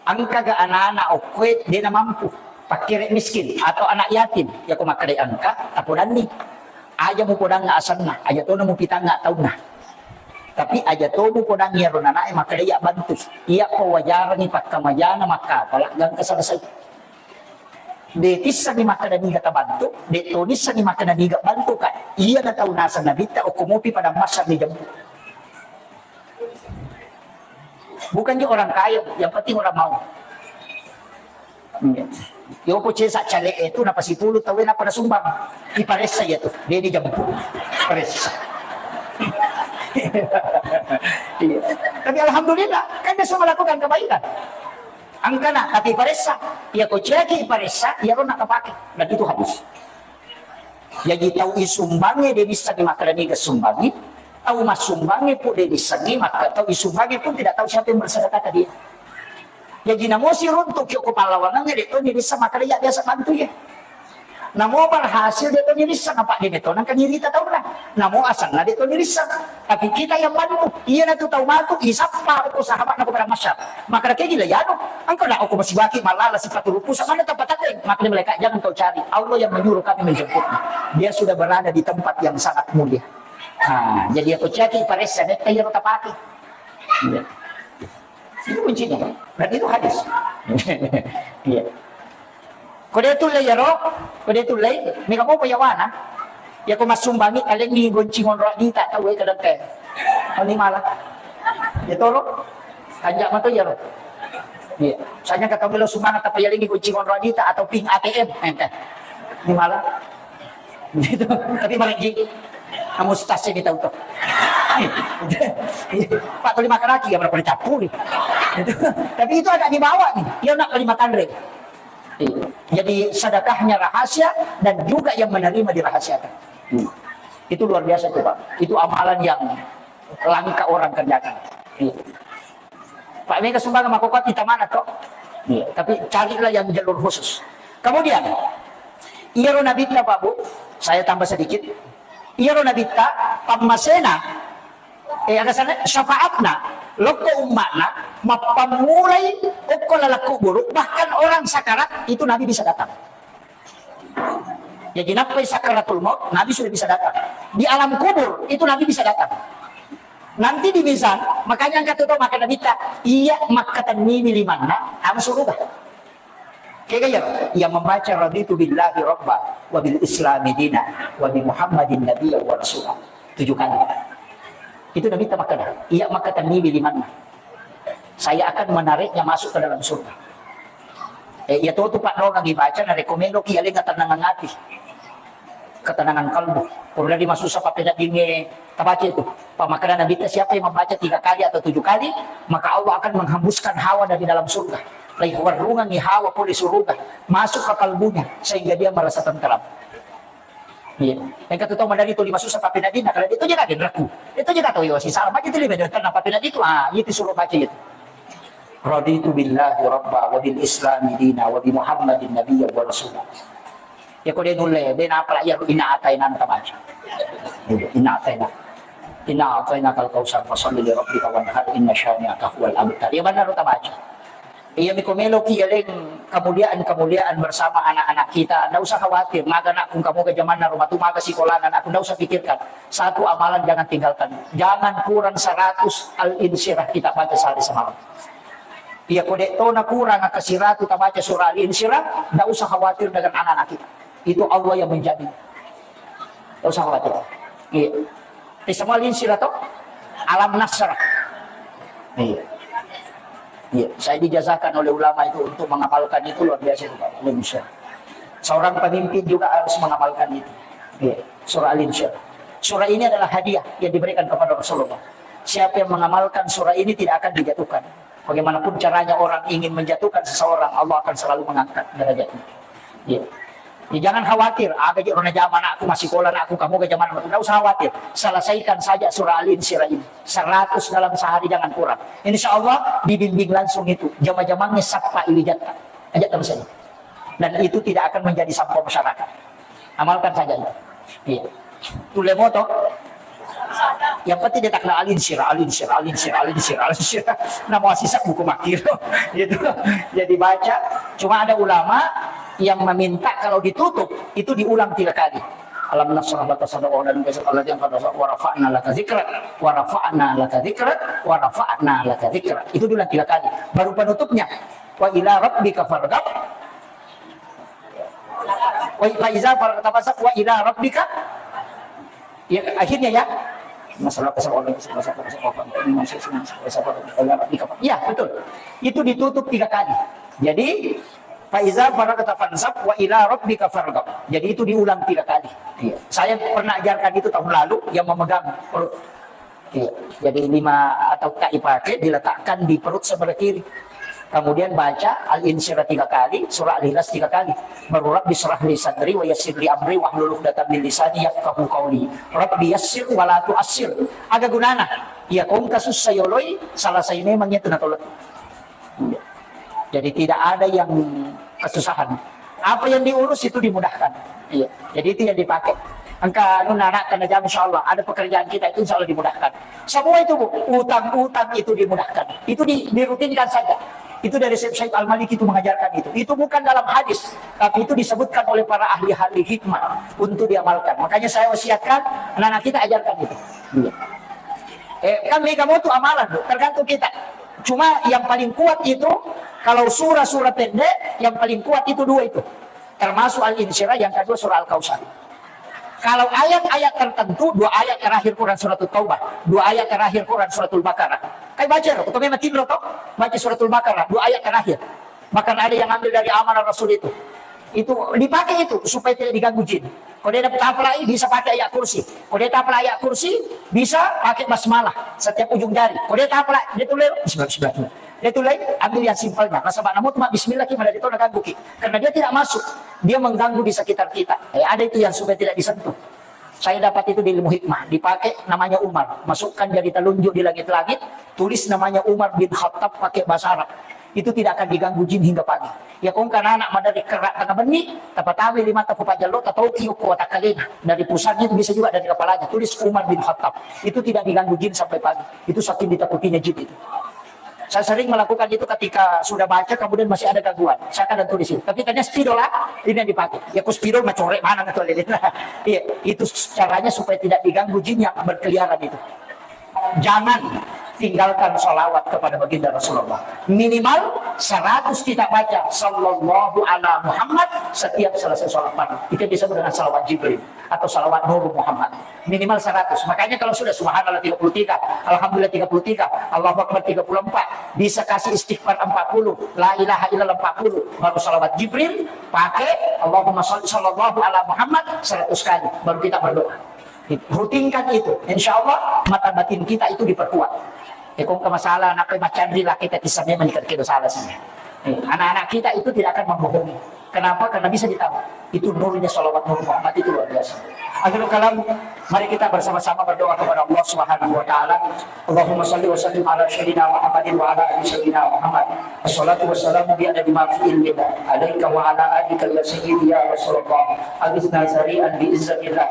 Engkaga anak-anak okkoe de namampu. Pakkere miskin atau anak yatim, yako makkedai engka, tapodanni. Aja mupodangnga asenna, aja tona mupitangnga taunna. Tapi aja to mupodangngi iyaro nanae makkedai iya bantu. Iya pewajarangi pakkamajana makkapala gangka selesai. De tissengi makkeda niga tabantu, de to nissengi makkeda niga bantu ka. Iya na tau naseng nabitta okko mopi padang massang dijemput. Bukan je orang kaya, yang penting orang mau. Iya. Yo po cesa cale itu napa sipulu tawe napa nasumbang. Iparessa ya tu, dia dijemput. Paressa. Iya. Tapi alhamdulillah, kan dia semua melakukan kebaikan. Angkana, tapi paressa, ya ko ceki paressa, ya ro nakapake. Dan itu hadis. Jaji tau isumbangnge de' nissengngi makkeda niga sumbangngi, tau massumbangnge pun de' nissengngi, maka tau isumbangnge pun tidak tahu siapa yang bersedekah ke dia. Jaji namosi runtuk ki okko pallawangengnge de' to nirisseng makkeda iya biasa bantu ya. Namo berhasil de' to nirisseng apa de' to nangka nirita taunna. Namo asenna de' to nirisseng. Tapi kita yang bantu, iya natu tau matu, isappa okko sahabat nako pada masyar. Maka kegi la yanu, engkau nak okko masibaki malala sipatu rupu, sama nata patate. Maka dia malaikat, jangan kau cari. Allah yang menyuruh kami menjemputmu. Dia sudah berada di tempat yang sangat mulia. Nah, jadi aku cari paressa netta yang tapake. Iya. Itu kuncinya. Dan itu hadis. Iya. Ko de' tulle iyaro, ko de' tulle, mega mopa yawana. Ya ko massumbangi kalenni gonci ngonro dita tau e kadang te. Oni mala. Ya toro. Kanja mato iyaro. Iya. Sanya kata melo sumbangan tapi yalengi gonci ngonro dita atau ping A T M ente. Ni mala. Gitu. Tapi malejji. Kamu stas ini tahu tuh. Pak tuli makan lagi ya berapa dicampuri. Tapi itu agak dibawa nih. Dia nak kalimat Andre. Iya. Jadi sedekahnya rahasia dan juga yang menerima dirahasiakan. Hmm. Itu luar biasa itu, Pak. Itu amalan yang langka orang kerjakan. Iya. Pak, mega sumbangan makokot kita mana toh? Iya. Tapi carilah yang jalur khusus. Kemudian, iyaro nabitta, Pak Bu, saya tambah sedikit. Iyaro nabitta, pammasena, eh, aga sana, syafaatna, lokko umma'na, mappammulai okko laleng kuburu, bahkan orang sakarat itu Nabi bisa datang. Jadi nappai sakaratul maut, Nabi sudah bisa datang. Di alam kubur itu Nabi bisa datang. Nanti di mizan, makanya angkat tuh maka nabitta, iya makkatennimi limanna, ama suruga. Kega ya, yang membaca raditu billahi rabba wa bil islami dina wa bi Muhammadin nabiyya wa rasula. Tujuh kali. Itu Nabi ta makkeda, iya makkatennimi limanna. Saya akan menariknya masuk ke dalam surga. Eh, iya to tu Pak Dongang ibaca narekko meloki alenga tenangan ati. Ketenangan kalbu. Pura di masussa pappeneddingnge tabaca itu. Pamakkeda Nabitta, siapa yang membaca tiga kali atau tujuh kali, maka Allah akan menghembuskan hawa dari dalam surga. Laiwarungangi hawa pole surga masuk ke kalbunya sehingga dia merasa tentram. Iya. Engka tu tau madari tuli masussa pappeneddinna, kalau itu je kagen raku. Itu je kata yo sisara baca tuli beda tenang pappenedding itu. Ah, itu suruh baca itu. Raditu billahi rabba wa bil islami dina wa bi Muhammadin nabiyya wa rasula. Ya ko de nulle, de napala ya inna ataina tabaca. Inna ataina. Inna ataina kal kausar fasalli li rabbika wanhar inna syani'aka huwal abtar. Ya benar tabaca. Iya miko meloki yaleng kemuliaan-kemuliaan bersama anak-anak kita. Ndak usah khawatir, maga anakku kamu ke zamanna rumah tu, maga sekolah anakku, ndak usah pikirkan. Satu amalan jangan tinggalkan. Jangan kurang seratus Al-Insyirah kita baca sehari semalam. Iya ko de to na kurang ke siratu tabaca surah Al-Insyirah, ndak usah khawatir dengan anak-anak kita. Itu Allah yang menjamin. Ndak usah khawatir. Iya. Di semua linsir atau alam nasrah. Iya. Iya. Saya dijazakan oleh ulama itu untuk mengamalkan itu luar biasa itu, Pak. Linsir. Seorang pemimpin juga harus mengamalkan itu. Iya. Surah Al-Insyirah. Surah ini adalah hadiah yang diberikan kepada Rasulullah. Siapa yang mengamalkan surah ini tidak akan dijatuhkan. Bagaimanapun caranya orang ingin menjatuhkan seseorang, Allah akan selalu mengangkat derajatnya. Ya. Ya, jangan khawatir, aga je rona jama anakku, masih sekolah anakku, kamu ke zaman, tidak usah khawatir. Selesaikan saja surah Al-Insyirah ini. Seratus dalam sehari, jangan kurang. Insya Allah dibimbing langsung itu. Jama-jamangnya sapa ilijatta. Aja terus saja. Dan itu tidak akan menjadi sampah masyarakat. Amalkan saja itu. Iya. Tulle moto. Yang penting dia tak kena Al-Insyirah, Al-Insyirah, Al-Insyirah, Al-Insyirah, Al-Insyirah. Nama sisa buku makir. Gitu. Jadi baca. Cuma ada ulama Yang meminta kalau ditutup itu diulang tiga kali. Alam nashrah laka sadrak, wa rafa'na laka dzikrak, wa rafa'na laka dzikrak, wa rafa'na laka dzikrak. Itu diulang tiga kali. Baru penutupnya, wa ila rabbika farghab. Wa fa iza faragta fansab wa ila rabbika. Ya, akhirnya ya. Masalah kesalahan, masalah kesalahan. Ya, betul. Itu ditutup tiga kali. Jadi, fa iza faragta fansab wa ila rabbika farghab. Jadi, itu diulang tiga kali. Iya. Saya pernah ajarkan itu tahun lalu, yang memegang perut. Iya. Jadi, lima atau tak dipakai, diletakkan di perut sebelah kiri. Kemudian baca Al-Insyirah tiga kali, surah Al-Ikhlas tiga kali. Baru Rabbi syrah li sadri wa yassir li amri wahlul uqdatam min lisani yafqahu qawli. Rabbi yassir wa la tu'assir. Aga gunana? Iya, kongka susah yoloi, selesai memang itu natolak. Iya. Jadi tidak ada yang kesusahan. Apa yang diurus itu dimudahkan. Iya. Jadi itu yang dipakai. Engka anu anak kena jam, insya Allah ada pekerjaan kita itu insya Allah dimudahkan. Semua itu, Bu, utang-utang itu dimudahkan. Itu di, dirutinkan saja. Itu dari Syekh Syaib Al-Maliki itu mengajarkan itu. Itu bukan dalam hadis, tapi itu disebutkan oleh para ahli-ahli hikmah untuk diamalkan. Makanya saya wasiatkan anak-anak kita ajarkan itu. Iya. Eh, kan mega motu amalan, Bu, tergantung kita. Cuma yang paling kuat itu, kalau surah-surah pendek, yang paling kuat itu dua itu. Termasuk Al-Insyirah, yang kedua surah Al-Kautsar. Kalau ayat-ayat tertentu, dua ayat terakhir Quran Suratul Taubah, dua ayat terakhir Quran Suratul Baqarah. Kai baca, atau memang tinro toh, baca Suratul Baqarah, dua ayat terakhir. Bahkan ada yang ambil dari Amanah Rasul itu. Itu dipakai itu supaya tidak diganggu jin. Kalau dia dapat apalagi bisa pakai ayat kursi. Kalau dia tak apalagi ayat kursi, bisa pakai basmalah setiap ujung jari. Kalau dia tak apalagi, dia tulis, bismillah, bismillah. Dia tulis, ambil yang simpelnya. Nasaba namu tu bismillah ki malah dia tahu nak ganggu ki. Karena dia tidak masuk. Dia mengganggu di sekitar kita. Eh, ada itu yang supaya tidak disentuh. Saya dapat itu di ilmu hikmah. Dipakai namanya Umar. Masukkan jari telunjuk di langit-langit. Tulis namanya Umar bin Khattab pakai bahasa Arab. Itu tidak akan diganggu jin hingga pagi. Ya, kongka anak madari kerak tengah benni, tapatawi lima taku pajallo, tatauki uku watakkalena. Dari pusatnya itu bisa juga dari kepalanya. Tulis Umar bin Khattab. Itu tidak diganggu jin sampai pagi. Itu saking ditakutinya jin itu. Saya sering melakukan itu ketika sudah baca, kemudian masih ada gangguan. Saya kadang tulis itu. Tapi tanya spidol lah, ini yang dipakai. Ya, ku spidol macorek mana tuh lilin. Iya, itu caranya supaya tidak diganggu jin yang berkeliaran itu. Jangan tinggalkan salawat kepada baginda Rasulullah. Minimal seratus kita baca sallallahu ala Muhammad setiap selesai sholat fardu. Itu disebut dengan salawat Jibril atau salawat Nur Muhammad. Minimal seratus. Makanya kalau sudah subhanallah tiga puluh tiga, alhamdulillah tiga puluh tiga, Allahu Akbar tiga puluh empat, bisa kasih istighfar empat puluh, la ilaha illallah empat puluh, baru salawat Jibril, pakai Allahumma shalli sallallahu ala Muhammad seratus kali, baru kita berdoa. Rutinkan itu, insya Allah mata batin kita itu diperkuat. Eh, kongka masalah napai macandri lah kita kisah memang ikat kedo salah sih. Eh, anak-anak kita itu tidak akan membohongi. Kenapa? Karena bisa ditahu. Itu nurnya salawat Nur Muhammad itu luar biasa. Akhirul kalam, mari kita bersama-sama berdoa kepada Allah Subhanahu wa taala. Allahumma shalli wa sallim ala sayyidina Muhammadin wa ala ali sayyidina Muhammad. Wassalatu wassalamu bi adadi ma fi ilmillah alaika wa ala alika ya sayyidi ya Rasulullah. Aghithna sari'an bi izzatillah.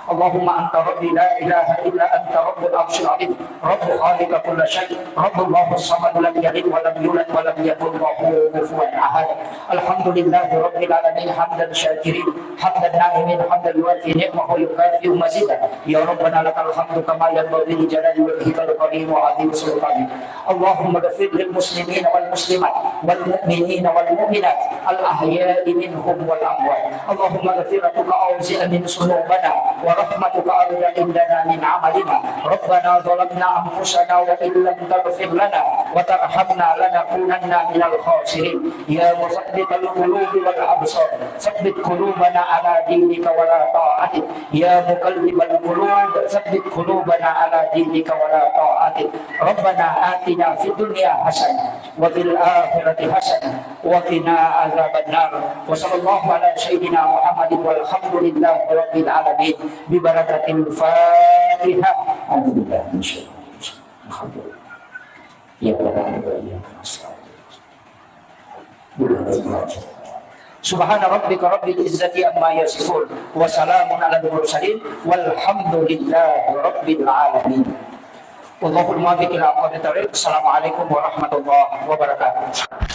Allahumma anta rabbi la ilaha illa anta rabbul arsyil azim. Rabbu khaliqa kulla syai. Rabbullahu samad lam yalid wa lam yulad wa lam yakul lahu kufuwan ahad. Alhamdulillahi rabbil alamin hamdan syakirin. Hamdan na'imin hamdan yuwafi ni'mahu wa yukafi'u mazidah. Ya Rabbana lakal hamdu kama yanbaghi li jalali wajhikal karim wa azim sultanik. Allahumma ghfir lil muslimina wal muslimat wal mu'minina wal mu'minat al ahya'i minhum wal amwat. Allahumma ghfiratuka awsi'u min sunubana wa rahmatuka arja indana min amalina. Rabbana zalamna anfusana wa illam taghfir lana wa tarhamna lanakunanna minal khasirin. Ya musabbital qulubi wal absar, sabbit qulubana ala dinika wa la ta'atik. Ya muqallibal qulub, sabbit qulubana ala dinika wa la ta'atik. Rabbana atina fid dunya hasanah wa fil akhirati hasanah wa qina azabannar. Wa sallallahu ala sayyidina Muhammadin walhamdulillahi rabbil alamin. Bi barakatil Fatihah. Alhamdulillah. Ya, Subhana rabbika rabbil izzati amma yasifun. Wa salamun alal mursalin. Walhamdulillahi rabbil alamin. Wallahul muwaffiq ila aqwamit thariq. Assalamualaikum warahmatullahi wabarakatuh.